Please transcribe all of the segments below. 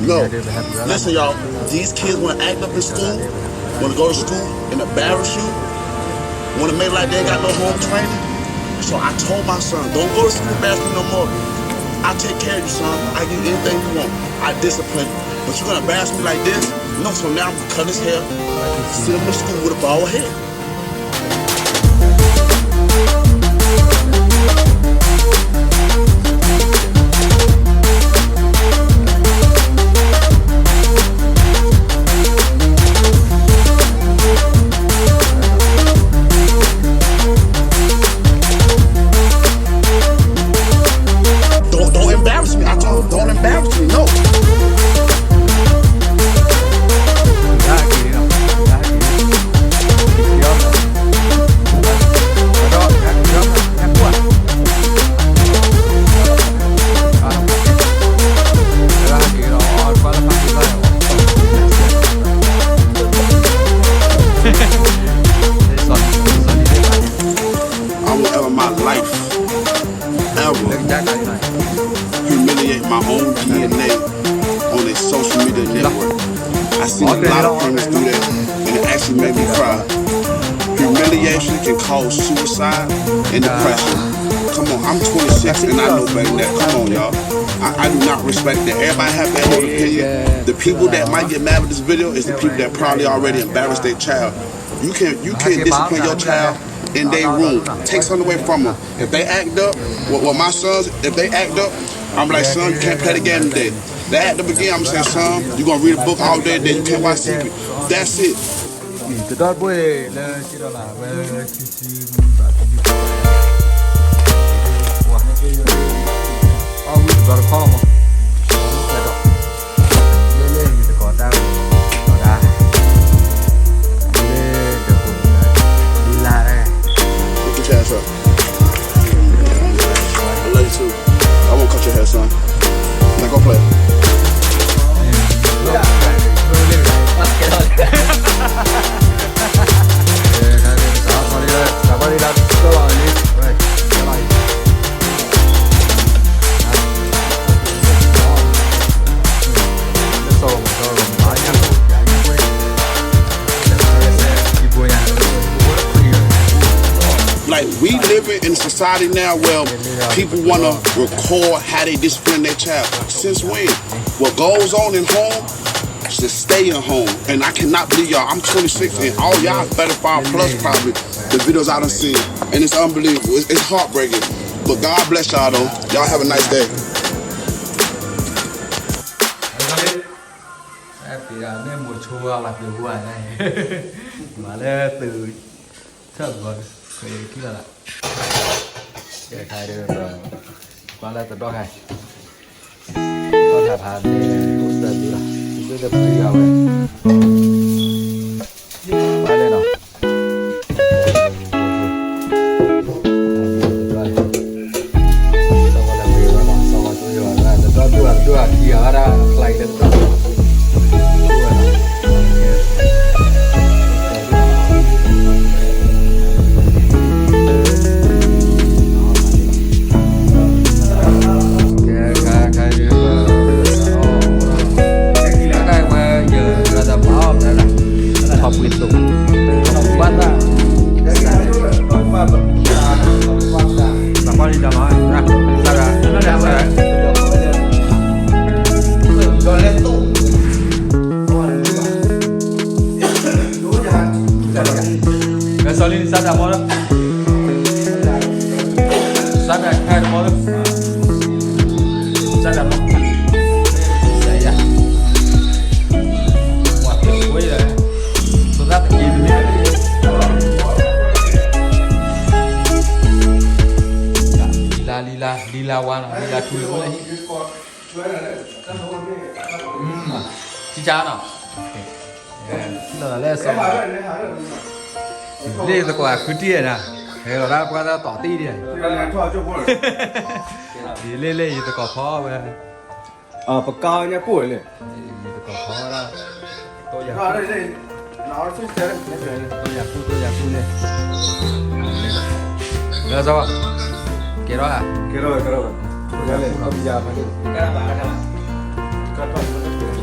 No. Listen, y'all. These kids want to act up in school, want to go to school and embarrass you, want to make like they got no home training. So I told my son, "Don't go to school and embarrass me no more. I take care of you, son. I give you anything you want. I discipline you. But you're gonna embarrass me like this? No." So now I'm gonna cut his hair, send him to school with a bald head. Don't, don't embarrass me. I told him, "Don't embarrass me." No. I won't ever in my life, ever humiliate my own D N A on a social media network. I seen a lot of parents do that, and it actually made me cry. Humiliation can cause suicide and depression. Come on, I'm twenty-six and I know better than that. Come on, y'all. I, I do not respect that. Everybody have their own opinion. The people that might get mad with this video is the people that probably already embarrassed their child. You can you can't discipline your child in their room. Take something away from them. If they act up, with, with my sons, if they act up, I'm like, "Son, you can't play the game today." They act up again, I'm saying, "Son, you gonna read a book all day, then you can't watch T V." That's it. တဒီတဘိလၢက့ဒီလၢဝဲဆံဆံဘၣ်ဆံဆံ အဝံတဘျီတခီလီၤမး, လၢလၢယတကိးတၢ်ဂီၤ, လၢဒကိးလၢလၢ် Look your ass up. I love you too. I won't cut your hair, son. Now go play. Like, we living in a society now where people want to record how they discipline their child. Since when? What goes on in home should stay in home. And I cannot believe y'all. I'm twenty-six and all y'all thirty-five plus probably the videos I done seen. And it's unbelievable. It's, it's heartbreaking. But God bless y'all though. Y'all have a nice day. အဲၣ်ပ့ၤဒၣ်မ့ၢ်မိၤဆိဝဲလၢပျိၤဟူဝဲန့ၣ်, မၤလၢသုးထၢၣ်ဘီ, ခဲအံၤလီၤ, ကဲခါဒီး, ကွၢ်လၢတဒီခါ, ဒီခါဖးန့ၣ် အိၣ်သၢဘျုးလီၤ, သုးသၢဘျုးယၤဝဲ, ကွၢ်လၢနီၤ ကဲ စီၤလံ နစၢ်တၢ်မီလၢ, စၢ်တၢ်ခဲတမီလၢ, စၢ်တၢ်မီ, ယၤယၤ, ဝဲ, လံလါ လံလါ လံလါဝါနီၤ လံလါထူလၢဝဲလၢဟံၣ်, ကၠီနီၤ, လၢသကိးဃုတံၢ်နၤ, ဟဲလီၤဒၣ်ပှၤသးတီၢ်တံၢ်ဒံး, လၢလၢယသကိးဖီဝဲ, ပကါညါကိၢ်လံ, ယသကိးဖီဒၣ်, တိၢ်ယၤ, တိၢ်ယၤကူၣ် တိၢ်ယၤကူၣ်န့ၣ်, လၢစီၤ, ကဲထီၣ်ဧါ, ကဲထီၣ် ကဲထီၣ်, တိၢ်ယၤကူၣ်, ကဲထီၣ်,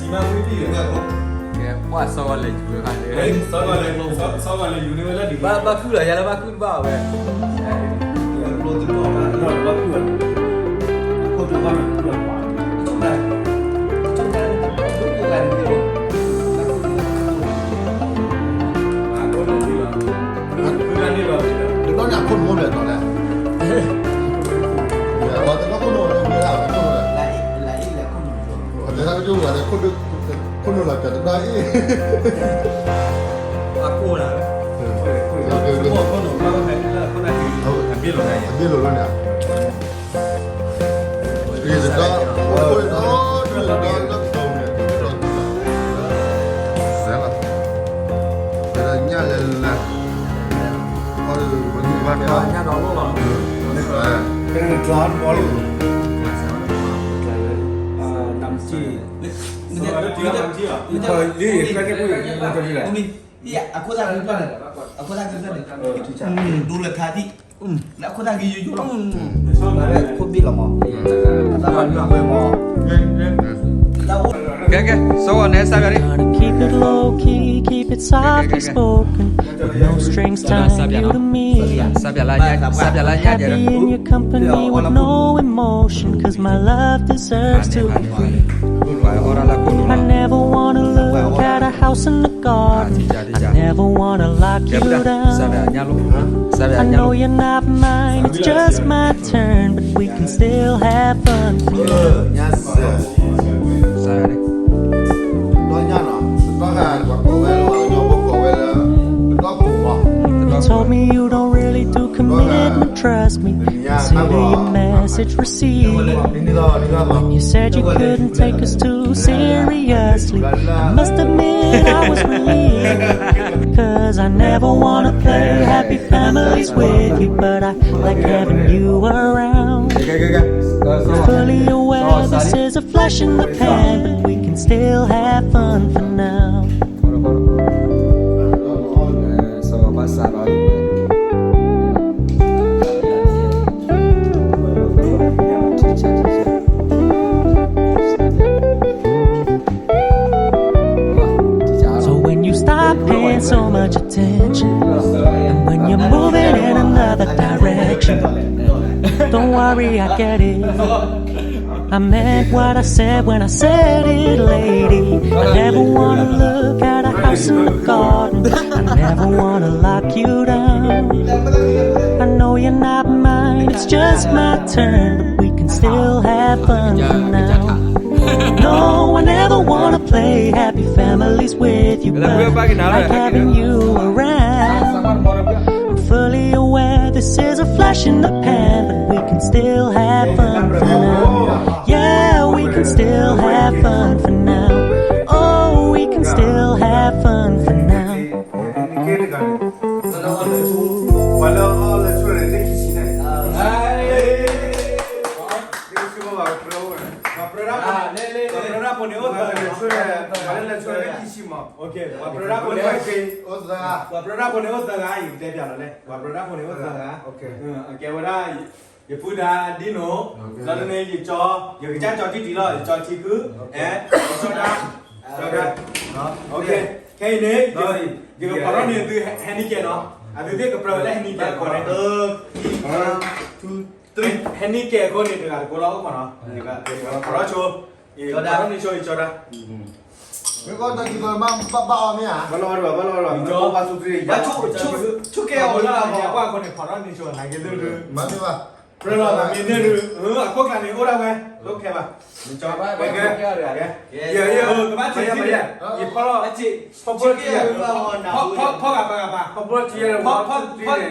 ကဲ ပှၤစီၤဝါလဲၤယူၤဝဲခါန့ၣ် စီၤဝါလဲၤယူၤန့ၢ်ဝဲလၢဒံး ဘၣ်ဘၣ်ခုၣ်လီၤ ယၤလၢဘၣ်ခုၣ်တဘၣ်ဝဲ တဘျီန့ၣ်အခိၣ်နူာ်အိၣ်ဒီးတီၤလဲၣ်, အဝဲတဘျီခိၣ်နူာ်အိၣ်ဒီးဝဲဒၣ်အခိၣ်နူာ်လဲၣ်, အတဲတၢ်ကတိၤဝဲလၢခိၣ်နူာ်လီၤပျၢၤတဘျီအံၤ, အခိၣ်နူာ်လီၤပျၢၤတဘျီအံၤ, အဘ့ၣ်လိာ်လီၤန့ၣ် တကတီၢ် တကတီၢ် တကတီၢ် တကတီၢ် ညၣ်လဲၤလဲၤ အီၣ်ဒီး ပှၤကဘၣ်ထီၣ် ညၣ်ဒီးလိၣ်လီၤ တကတီၢ် တကတီၢ် အခိၣ်သၣ်ကဘျၢၣ်န့ၣ် အခိၣ်သၣ်ကဘျၢၣ်န့ၣ် ဒိလၢခါထံၣ် အခိၣ်သၣ်ကဘျၢၣ်န့ၣ် ခိၣ်ဘ့ၣ်လီၤမး ကဲ ကဲ စီၤဝါန့ၣ် စါဘျါန့ၣ် Gotta keep it low key, keep it softly spoken, with no strings tying you to me. စါဘျါလၢ စါဘျါလၢညါ Happy in your company with no emotion, 'cause my love deserves to be free. I never wanna look at a house in the garden. I never wanna lock you down. I know you're not mine, it's just my turn, but we can still have fun for now. 'Cause you told me you don't really do commitment, trust me. Consider your message received. When you said you couldn't take us too seriously, I must admit I was relieved. 'Cause I never wanna play happy families with you, but I like having you around. Fully aware this is a flash in the pan, but we can still have fun for now. So when you stop paying so much attention, and when you're moving in another direction, don't worry, I get it. I meant what I said when I said it, lady. I never wanna look at a house in the garden. I never wanna lock you down. I know you're not mine, it's just my turn, but we can still have fun for now. No, I never wanna play happy families with you, but I like having you around. I'm fully aware this is a flash in the pan, but we can Still have fun for now. Yeah, we can still have fun for now. Oh, we can still have fun for now. ပှၤလၢအီၣ်လၢဆိၣ်န့ၣ် လၢခံဆံန့ၣ် ပှၤပြၢဒၣ်, ပှၤပြၢဒၣ်ဖိန့ၣ်အိၣ်သၢဂၤ, ပှၤလၢအီၣ်လၢဆိၣ်န့ၣ် လၢခံဆံမး, ပှၤပြၢဒၣ်ဖိန့ၣ်အိၣ်သၢဂၤ, ပှၤပြၢဒၣ်ဖိန့ၣ်အိၣ်သၢဂၤ, ယကတဲပျးလီၤလဲၣ်, ပှၤပြၢဒၣ်ဖိန့ၣ်အိၣ်သၢဂၤ, ကဲဝဲဒၣ် ယပုၢ်ဒါဒ်နိ, ဒီးန့ၣ် ယကစၢ်ကၠီတံၢ်တံၢ်လီၤ, ယကၠီထံခု, အဲ, ကၠီဒါ, ကၠီဒါ, ခဲအံၤန့ၣ် ယကဖီထီၣ်န့ၢ်သုဟဲနံၣ်ကဲနီၤ, အသုသ့ၣ်ကပြၢဝဲလၢဟဲနံၣ်ကဲအဃိန့ၣ်, ဟဲနံၣ်ကဲအဃိန့ၣ် တဂၤတကိးလီၤအိၣ်မးနီၤ, ယကဖီထီၣ်ဆိ, ယကဖီထီၣ်န့ၢ်ဆိ ယကၠီဒါ, မ့ၢ်ကီးတၢ်ကံၢ်ကီဘၣ်ဘၣ်အီၤမ့ၢ်ဧါ, ဘၣ်လီၤအီၤတဘၣ်, ဘၣ်လီၤအီၤတဘၣ်, ဆိၣ်ကဲအီၤလၢအမ့ၢ်အကွၢ်အဃိန့ၣ် ဖီထီၣ်န့ၢ်ဆိ နက့ၤသု, မ့ၢ်ဘၣ် ပြၢလီၤမ့ၢ်န့ၣ်ဒုး, အခိၣ်ကျါန့ၣ်အိၣ်ဒၣ်ဝဲ, အိၣ်ခဲဘၣ်, ကဘၣ်ထံၣ်ထံၣ်, ယဖီထီၣ်, ဖီဖီဂၤပှၤဂၤပၤ, ဖီဘံ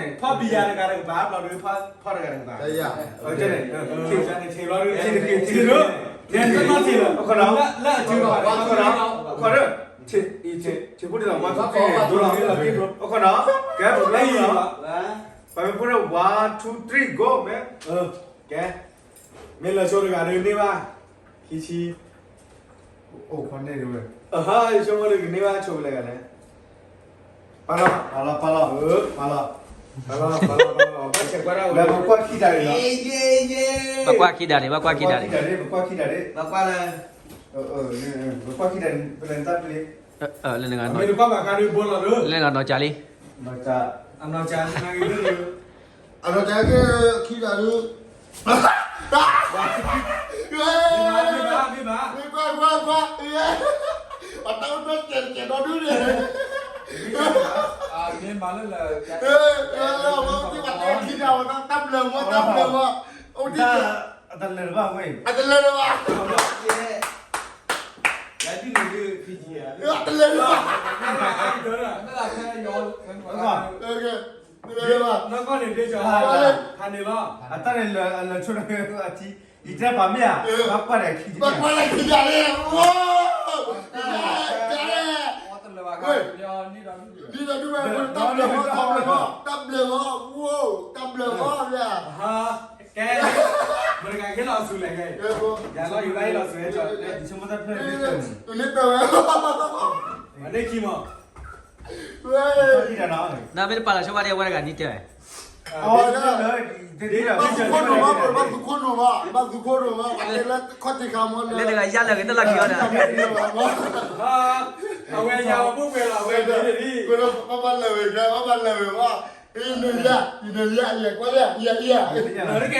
ယၤတဂၤတကပၤ, ဘျီဒုးဖီတဂၤတကပၤ, ထံၣ်ဘျီဒုး, ထံၣ်လီၤ, ထံၣ်ဖိတလီၤ, အိၣ်ခိးနီၤ, ကဲ, ပမ့ၢ်ဖိန့ၣ် one two three go မ့ၢ်, ကဲ, မ့ၢ်လၢဆိတဂၤဒုးန့ၢ်ဘၣ်, ခံဆံ, အိၣ်ဖီန့ၢ်ဒုးဝဲ, ယဆိကမိၣ်ဒုးကန့ၢ်ဘၣ်ဆိကလဲၤဂၤလဲၣ်, ပာ်လီၤ, ပာ်လီၤ, ပာ်လီၤ, ပာ်လီၤ, ပာ်လီၤ, ပကွၢ်ခံဒးန့ၣ်လီၤ, ပကွၢ်ခံဒးန့ၣ်, ပကွၢ်ခံဒးန့ၣ်, ပကွၢ်ခံဒးန့ၣ်, ပကွၢ်လၢ ပကွၢ်ခံဒးန့ၣ်, ပလဲၤတၢ်ပလ့, လၢနဂၤ, လၢနဂၤနီၢ်ကၠါလံ, အနီၢ်ကၠါ, အနီၢ်ကၠါက့ၤခံဒးဒုး, မ့ၢ်ဘၣ်, မ့ၢ်ဘၣ်, မ့ၢ်ဘၣ်, အတၢ်အိၣ်တၢ်ကဲးကဲးဒီဒုန့ၣ်, မ့ၢ်ဘၣ်လၢလၢ, မ့ၢ်ဘၣ်တဲခံဒးဝဲ, တၢ်ဘျၢမး, တၢ်ဘျၢမး, အိၣ်ဒံး, အတလၢာ်ဘၣ်ဝဲ, အတလၢာ်ဘၣ် တလဲၤလီၤ, နီၢ်ကီၢ်န့ၣ် ဒ့ကီၤ, ဟးန့ၣ်လီၤ, အတၢ်န့ၣ်လၢအလၢာ်ဆိတဂၤအထံ, ယတဲပာ်မ့ၢ်ဧါ, ဘၣ်ကွၢ်ဒီးခံ, ဘၣ်ကွၢ်ဒီးခံဒးန့ၣ်, ဒ်သိးဒုးဝဲတၢ်ဘျၢၣ်, တၢ်ဘျၢၣ်လီၤ, တၢ်ဘျၢၣ်လီၤ, ကဲ, မတၤဂၤဟ့ၣ်လီၤအီၤဆူလဲၣ်, ယၤလီၤယဘၣ်ဟ့ၣ်လီၤအီၤဆူ, န့ၣ်တဝဲ, န့ၣ်ခံမး, နမ့ၢ်တပာ်လီၤဆိဘၣ်ဒီး အဝဲတဂၤန့ၣ်တဲဝဲ, ဘၣ်သူခိၣ်နူာ်မး, ဘၣ်သူခိၣ်နူာ်မး, လၢတဂၤယါလၢာ်ဂ့ၤတလီၢ်ခံအီၤဒီး, အဝဲယၤအီၤဖိၣ်ပှဲၤလီၤ, အဝဲန့ၣ်, ဘၣ်ဘၣ်လၢာ်ဝဲ, ဘၣ်ဘၣ်လၢာ်ဝဲဘၣ်, အံၤနယါ, ယနယါ, ယကွၢ်ယါ, ယါ, ယါ, တကဲ